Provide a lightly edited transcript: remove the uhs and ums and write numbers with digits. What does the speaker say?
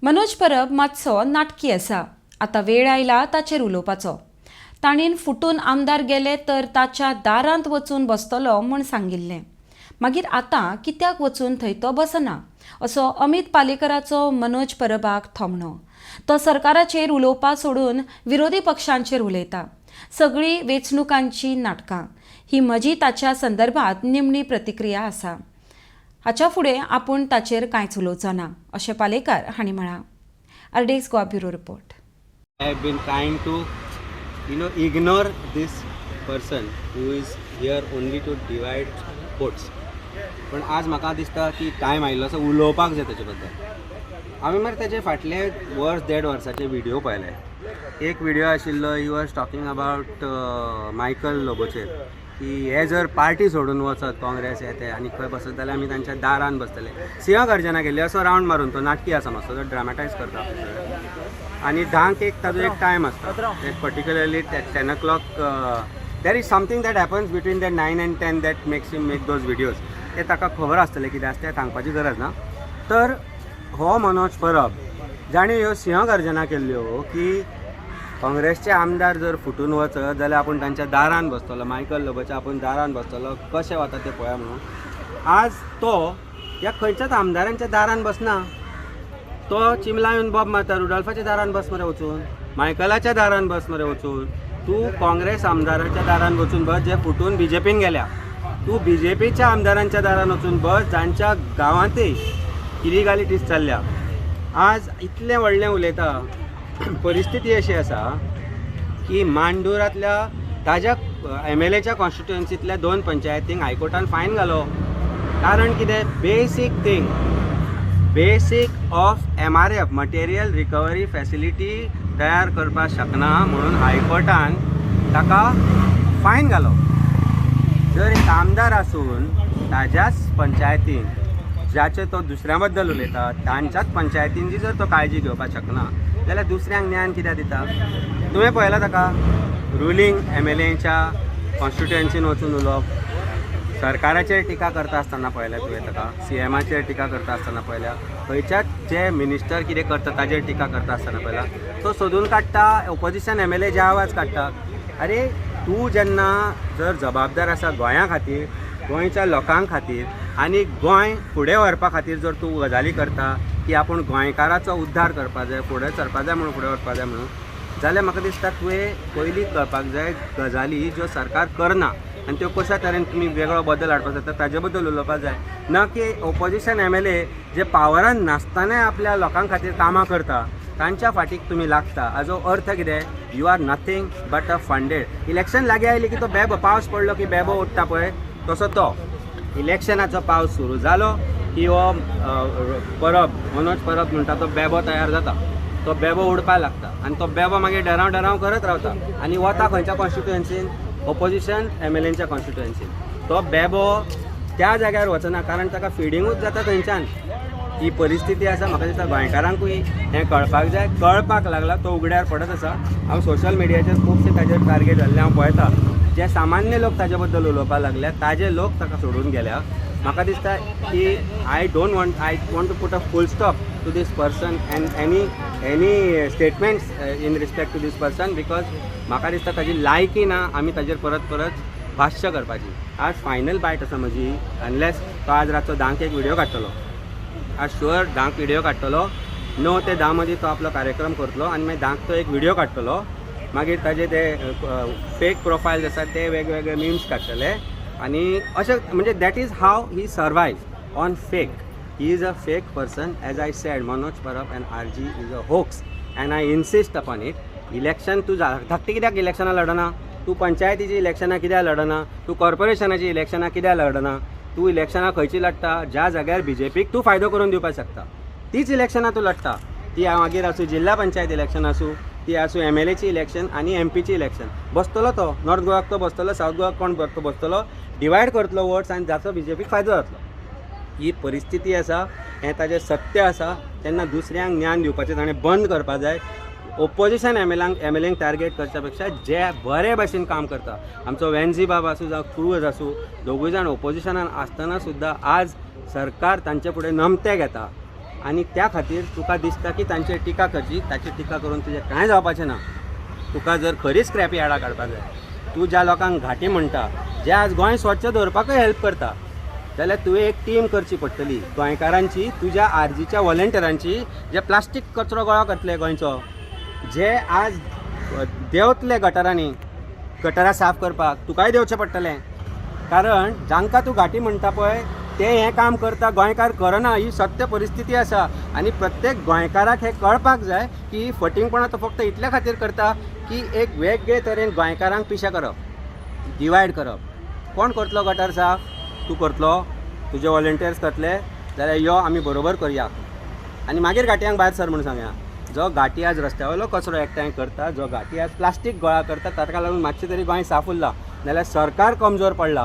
मनोज परब मातसो नाटकी आसा. आतां वेळ आयला ताचेर उलोवपाचो. ताणेन फुटून आमदार गेले तर ताच्या दारांत वचून बसतलो म्हूण सांगिल्लें, मागीर आतां कित्याक वचून थंय तो बसना असो अमित पालेकराचो मनोज परबाक थोमणो. तो सरकाराचेर उलोवपा सोडून विरोधी पक्षांचेर उलयता. सगळीं वेंचणुकांची नाटकां ही म्हजी ताच्या संदर्भात निमणी प्रतिक्रिया आसा. हाच्या फुडें आपूण ताचेर कांयच उलोवचो ना अशें पालेकार हांणी म्हळां. RDX Goa bureau report. I have been trying to, ignore this person who is here only to divide votes. पण आज म्हाका दिसता की टायम आयिल्लो आसा उलोवपाक जाय ताचे बद्दल. हांवें मरे ताचे फाटले वर्स देड वर्साचे व्हिडियो पळयले. एक व्हिडियो आशिल्लो, he was talking about Michael लोबोचेर की हे जर पार्टी सोडून वचत काँग्रेस हे ते आनी खंय बसत जाल्यार आमी तांच्या दारान बसतले. सिंह गर्जना केल्ली असो रावंड मारून. तो नाटकी आसा मातसो, तो ड्रामेटायज करता आपलें सगळें. आनी धांक एक ताजो एक टायम आसता, particularly 10 o'clock. There is something that happens between that 9 and 10 that makes him make those videos. ते ताका खबर आसतलें कितें आसता तें सांगपाची गरज ना. तर हो मनोज परब जाणें ह्यो सिंह गर्जना केल्ल्यो की काँग्रेसचे आमदार जर फुटून वचत जाल्यार आपूण तांच्या दारान बसतलो, मायकल लोबोच्या आपूण दारान बसतलो, कशें वता तें पळया म्हणून, आज तो ह्या खंयच्याच आमदारांच्या दारान बसना. तो चिमला येवन बोब मारता, रुडॉल्फाच्या दारान बस मरे वचून, मायकलाच्या दारान बस मरे वचून. तूं काँग्रेस आमदाराच्या दारान वचून बस जे फुटून बीजेपीन गेल्या. तूं बीजेपीच्या आमदारांच्या दारान वचून बस जांच्या गांवांतय इलिगालिटीज चल्ल्या. आज इतलें व्हडलें उलयता. परिस्थिती अशी आसा की मांडूरांतल्या ताज्या एमएलएच्या कॉन्स्टिट्युएन्सींतल्या दोन पंचायतींक हायकोर्टान फायन घालो. कारण कितें? Basic thing, basic of MRF, material recovery facility तयार करपाक शकना म्हणून हायकोर्टान ताका फायन घालो. जर एक आमदार आसून ताज्याच पंचायतीन, जाचे तो दुसऱ्या बद्दल उलयता, तांच्याच पंचायतींची जर तो काळजी घेवपाक शकना जाल्यार दुसऱ्यांक ज्ञान कित्याक दिता? तुवें पळयला ताका रुलींग एमएलएच्या कॉन्स्टिट्युएन्सीन वचून उलोवप, सरकाराचेर टिका करता आसतना पळयल्या तुवें ताका, सीएमाचेर टिका करता आसतना पळयल्या, खंयच्याच जे मिनिस्टर कितें करता ताजेर टिका करता आसतना पळयला. तो सोदून काडटा ओपोजिशन एमएलए जे आवाज काडटा. अरे, तूं जेन्ना जर जबाबदार आसा गोंया खातीर, गोंयच्या लोकां खातीर आनी गोंय फुडें व्हरपा खातीर जर तूं गजाली करता की आपूण गोंयकाराचो उद्धार करपा जाय, फुडें सरपा जाय म्हणून, फुडें व्हरपा जाय म्हणून, जाल्यार म्हाका दिसता तुवें पयलीं कळपाक जाय गजाली ज्यो सरकार करना आनी त्यो कश्या तरेन तुमी वेगळो बदल हाडपाक शकता ताजे बद्दल उलोवपाक जाय, ना की ओपोजिशन एमएलए जे पावरान नासतनाय आपल्या लोकां खातीर कामां करता तांच्या फाटीक तुमी लागता. हाजो अर्थ कितें? You are nothing but a funded. Election लागीं आयली की तो बेबो, पावस पडलो की बेबो उठ्ठा पळय तसो तो. इलेक्शनाचो पावस सुरू जालो की हो परब, मनोज परब म्हणटा तो बेबो तयार जाता. तो बेबो उडपाक लागता आनी तो बेबो मागीर डराव डराव करत रावता आनी वता खंयच्या कॉन्स्टिट्युएन्सीन? ओपोजिशन एमएलएच्या कॉन्स्टिट्युएन्सीन. तो बेबो त्या जाग्यार वचना कारण ताका फिडिंगूच जाता थंयच्यान. ही परिस्थिती आसा. म्हाका दिसता गोंयकारांकूय हें कळपाक जाय. कळपाक लागला, तो उगड्यार पडत आसा. हांव सोशल मिडियाचेर खुबशे ताजेर टार्गेट जाल्ले हांव पळयता. जे सामान्य लोक ताजे बद्दल उलोवपाक लागल्या, ताजे लोक ताका सोडून गेल्या. म्हाका दिसता की I don't want, I want to put a full stop to this person and any statements in respect to this person, because म्हाका दिसता ताजी लायकी ना आमी ताजेर परत परत भाश्य करपाची. आज फायनल बायट आसा म्हजी. अनलेस तो आज रातचो 10क एक व्हिडियो काडटलो. आज शुअर 10क व्हिडियो काडटलो. 9 ते 10 मदीं तो आपलो कार्यक्रम करतलो आनी मागीर 10क तो एक व्हिडियो काडटलो. मागीर ताजे ते फेक प्रोफायल्स आसा ते वेगवेगळे मिम्स काडटले आनी अशें म्हणजे that is how he survive on fake. He is a fake person. As I said, Manoj Parab and RG is a hoax and I insist upon it. Election तूं धाकटी कित्याक इलेक्शनां लडना? तूं पंचायतीची इलेक्शनां कित्याक लडना? तूं कॉर्पोरेशनाची इलेक्शनां कित्याक लडना? तूं इलेक्शनां खंयची लडटा? ज्या जाग्यार बीजेपीक तूं फायदो करून दिवपाक शकता तीच इलेक्शनां तूं लडटा. ती मागीर आसूं जिल्हा पंचायत इलेक्शन आसूं, ती आसूं एमएलएची इलेक्शन आनी एमपीची इलेक्शन. बसतलो तो नॉर्थ गोवाक, तो बसतलो सावथ गोवाक, कोण तो बसतलो, डिवायड करतलो वोट्स आनी जाचो बीजेपीक फायदो जातलो. ही परिस्थिती आसा, हें ताजें सत्य आसा. तेन्ना दुसऱ्यांक ज्ञान दिवपाचें ताणें बंद करपा जाय. ओपोजिशन एमएलएंक टार्गेट करच्या पेक्षा जे बरे भशेन काम करता, आमचो वेन्झी बाब आसूं जावं क्रूज आसूं, दोगूय जाण ओपोजिशनान आसतना सुद्दां आज सरकार तांचे फुडें नमते घेता. आनी त्या खातीर तुका दिसता की तांचेर टिका करची. ताची टिका करून तुजें कांय जावपाचें ना. तुका जर खरीच स्क्रॅप यार्डां काडपाक जाय, तूं ज्या लोकांक घाटी म्हणटा, जे आज गोंय स्वच्छ दवरपाकूय हेल्प करता, जाल्यार तुवें एक टीम करची पडटली गोंयकारांची, तुज्या आरजीच्या वॉलंटियरांची, जे प्लास्टीक कचरो गोळा करतले गोंयचो, जे आज देंवतले गटारांनी गटारां साफ करपाक तुकाय देंवचें पडटलें. कारण जांकां तूं घाटी म्हणटा पळय ते हें काम करता, गोंयकार करना. ही सत्य परिस्थिती आसा आनी प्रत्येक गोंयकाराक हें कळपाक जाय की फटींगपणां तो फक्त इतल्या खातीर करता की एक वेगळे तरेन गोंयकारांक पिशें करप, डिवायड करप. कोण करतलो गटर साफ? तूं करतलो, तुजे वॉलंटियर्स करतले, जाल्यार यो आमी बरोबर करया आनी मागीर घाटयांक भायर सर म्हूण सांगया. जो घाटी आज रस्त्या वयलो कचरो एकठांय करता, जो घाटी आज प्लास्टीक गोळा करता, ताका लागून मातशें तरी गोंय साफ उरलां, नाल्यार सरकार कमजोर पडलां.